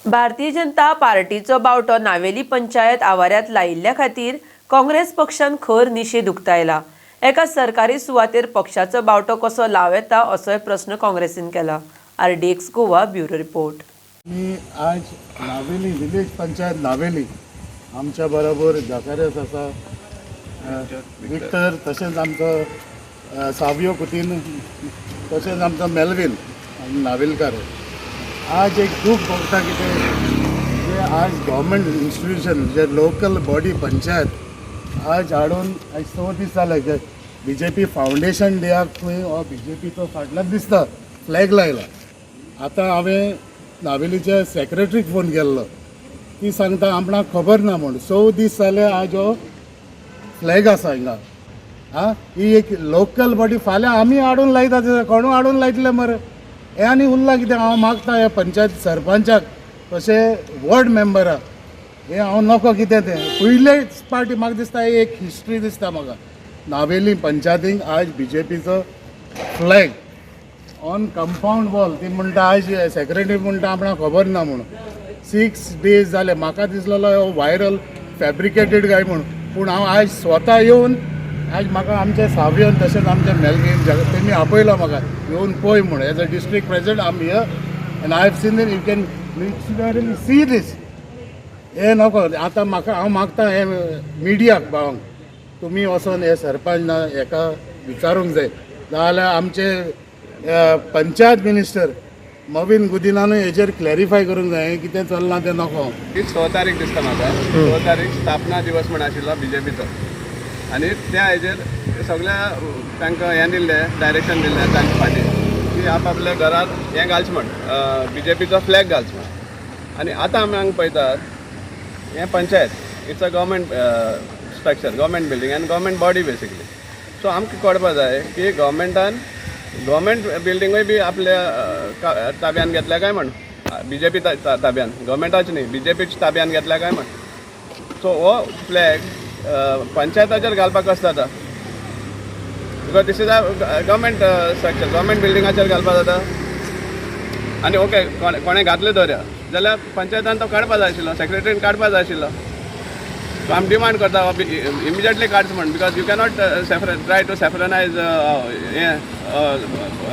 भारतीय जनता पार्टीचो बावटो नावेली पंचायत आवाऱ्यांत लायिल्ल्या खातीर काँग्रेस पक्षान खर निशेध उक्तायला. एका सरकारी सुवातेर पक्षाचो बावटो कसो लावं येता असोय प्रस्न काँग्रेसीन केला. RDX Goa, bureau report. मी आज नावेली विलेज पंचायत नावेली, आमच्या बरोबर जाकारियस आसा, विक्टर, तशेंच आमचो सावियो कुतीन, तशेंच आमचो मेलवीन आनी नावेलकार. आज एक दूख भोगता कितें जे आज गव्हर्मेंट इन्स्टिट्यूशन जे लोकल बॉडी पंचायत आज हाडून आज 6 दीस जाले. बीजेपी फावंडेशन डेयाक खंय हो बीजेपीचो फाटल्यान दिसता फ्लॅग लायला. आतां हांवें नावेलीच्या सेक्रेटरीक फोन केल्लो, ती सांगता आपणाक खबर ना म्हूण. 6 दीस जाले आज हो फ्लॅग आसा हिंगा. आं, ही एक लोकल बॉडी, फाल्यां आमी हाडून लायता, कोणूय हाडून लायतले मरे. हें आनी उरलां कितें? हांव मागता ह्या पंचायत सरपंचाक तशें वॉर्ड मेंबराक, हें हांव नको कितें तें. पयलेच पार्टी म्हाका दिसता ही एक हिस्ट्री दिसता म्हाका. नावेली पंचायतीक आज बी जे पीचो फ्लॅग ऑन कंपाऊंड वॉल. ती म्हणटा, आज सेक्रेटरी म्हणटा आपणाक खबर ना म्हणून. 6 डेज जाले. म्हाका दिसलेलो हो व्हायरल फॅब्रिकेटेड काय म्हूण, पूण हांव आयज स्वता येवन आज म्हाका आमचे सावियन तशेंच आमचे मेलवीन तेमी आपयलो म्हाका येवन पळय म्हूण. As a district president, I'm here and I have seen, you can literally see this. हे नको. आतां म्हाका हांव मागता हे मिडियाक भावांक, तुमी वचोन हे सरपंच ना हेका विचारूंक जाय, जाल्यार आमचे पंचायत मिनिस्टर मॉवीन गुदिनानूय हेजेर क्लॅरिफाय करूंक जाय, हें कितें चल्लां तें नको. ही 6 तारीख दिसता म्हाका, 6 तारीख स्थापना दिवस म्हण आशिल्लो बीजेपीचो आनी त्या हेजेर सगळ्या तांकां हें दिल्लें, डायरेक्शन दिल्लें तांच्या फाटीं की आपआपल्या घरात हें घालचें म्हण, बीजेपीचो फ्लॅग घालचो म्हण. आनी आतां आमी हांगा पळयतात, हें panchayat, it's a government structure, government building आनी गव्हर्मेंट बॉडी बेसिकली. सो आमकां कळपा जाय की गव्हर्मेंटान गव्हर्मेंट बिल्डिंगूय बी आपल्या ताब्यान घेतल्या काय म्हण, बीजेपी ताब्यान, गव्हर्मेंटाच न्ही, बीजेपीच्या ताब्यान घेतल्या काय म्हण. सो हो फ्लॅग पंचायताचेर घालपाक कसो जाता? Because this is a government structure. Government बिल्डिंगाचेर घालपाक जाता? आनी ओके, कोणें घातले दवरया जाल्यार पंचायतान तो काडपा जाय आशिल्लो, सेक्रेटरीन काडपा जाय आशिल्लो. सो आमी डिमांड करता इमिजिएटली काडचो म्हण, because you cannot try to सॅफ्रनायज हें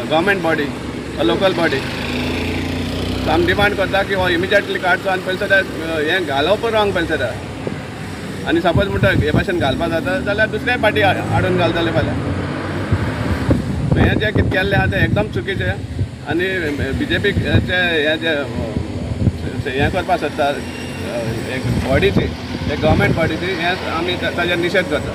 government body, a local body. So आमी डिमांड करता की हो इमिजिएटली काडचो आनी पयलीं सद्या हें घालप रॉंग पयलीं सद्या. आनी सपोज म्हणटा हे भाशेन घालपा जाता जाल्यार दुसऱ्या पार्टी हाडून घालतले फाल्यां. सो हें जें कितें केल्लें आहा तें एकदम चुकीचें आनी बी जे पीचे हें जें हें करपाक सोदता एक बॉडीची, एक गव्हर्मेंट बॉडीची, हें आमी ताजेर निशेध करता.